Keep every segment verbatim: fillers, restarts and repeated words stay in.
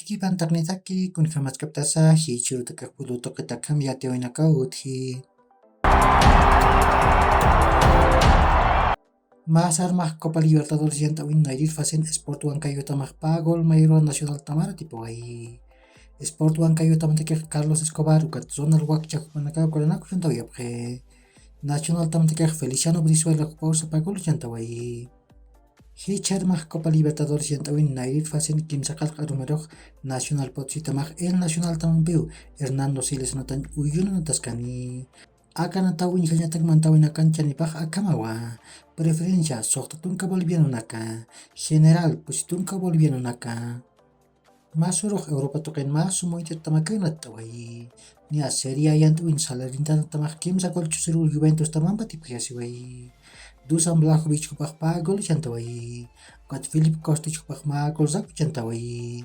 Kipantaqnitaki kunjamaskaptasa jichhürutakax pulutuqitakaxam yatiyawinakaw utji. Masarmax Copa Libertadores yant'awin nayrir facen Sport Huancayo tamax pagol mayruwa Nacional tamara tipuwayi. Sport Huancayo tamatakix Carlos Escobar ukat Ronald Wakcha jupanakaw kulanakux yant'awiyapxi. Nacional tamatakix Feliciano Brizuela jupaw sapagol yantawayi. Jichharmax Copa Libertadores yant'awin nayrir facen kimsa qallq arumarux Nacional Potositamax El Nacional tamampiw Hernando Siles anatañ uyuna anataskani. Akanataw uñjañatak mantawinakan chanipax akhamawa. Preferencia suxta tunka bolivianonaka. General pusi tunka bolivianonaka. Masurux Europa tuqin mä suma uyt'at tamakan natt'awayi. Niya Seria yant'awin Salernitana tamax kimsa gol chusirul Juventus tamampa tipjiyasiwayi. Dusan Vlahovic jupax mä gol chantawayi. Ukat Filip Kostic jupax mä gol saku chantawayi.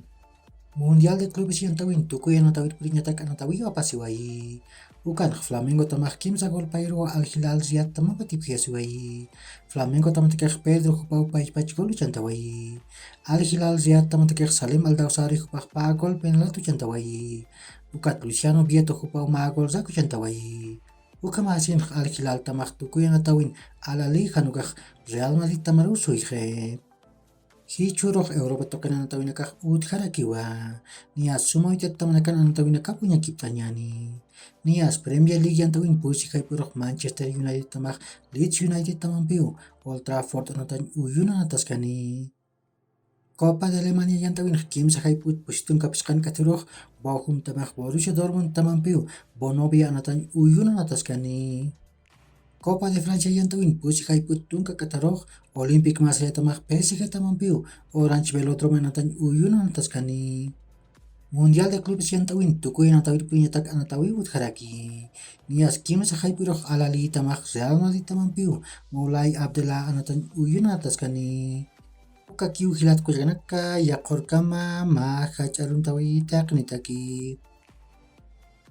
Mundial de Clubes yant'awin tukuy anatawir puriñatak anatawiw apasiwayi. Ukanx Flamengo tamax kimsa gol payruwa Al Hilal Riyad tamampa tipjiyasiwayi. Flamengo tamatakix Pedro jupaw paypach gol chantawayi. Al Hilal Riyad tamatakix Salim Aldawsari jupax pä gol penalatu chantawayi. Ukat Luciano Vieto jupaw mä gol saku chantawayi. Ukhamasinx Al Hilal tamax tukuy anatawin Al Ahly jan ukax Real Madrid tamaruw suyxi. Jichhürux Europa tuqin anatawinakax utjarakiwa. Niya suma uyt'at tamanakan anatawinakap uñakipt'añani. Niyas Premier League yant'awin pusi jayp'ürux Manchester United tamax Leeds United tamampiw Old Trafford anatañ uyuna anataskani. Copa de Alemania yant'awinx kimsa jayp'ut pusi tunka phisqan k'athurux Bochum tamax Borussia Dortmund tamampiw Vonovia anatañ uyuna anataskani. Copa de Francia yant'awin pusi jayp'ut tunka k'atharux Olympique Marsella tamax P S G tamampiw Orange Velodrome anatañ uyuna anataskani. Mundial de Clubes yant'awin tukuy anatawir puriñatak anatawiw utjaraki. Niyas kimsa jayp'ürux Al Ahly tamax Real Madrid tamampiw Moulay Abdellah anatañ uyuna anataskani. Ukakiw jilat kullakanaka, yaqhurkama mä jach'a aruntawi taqinitaki.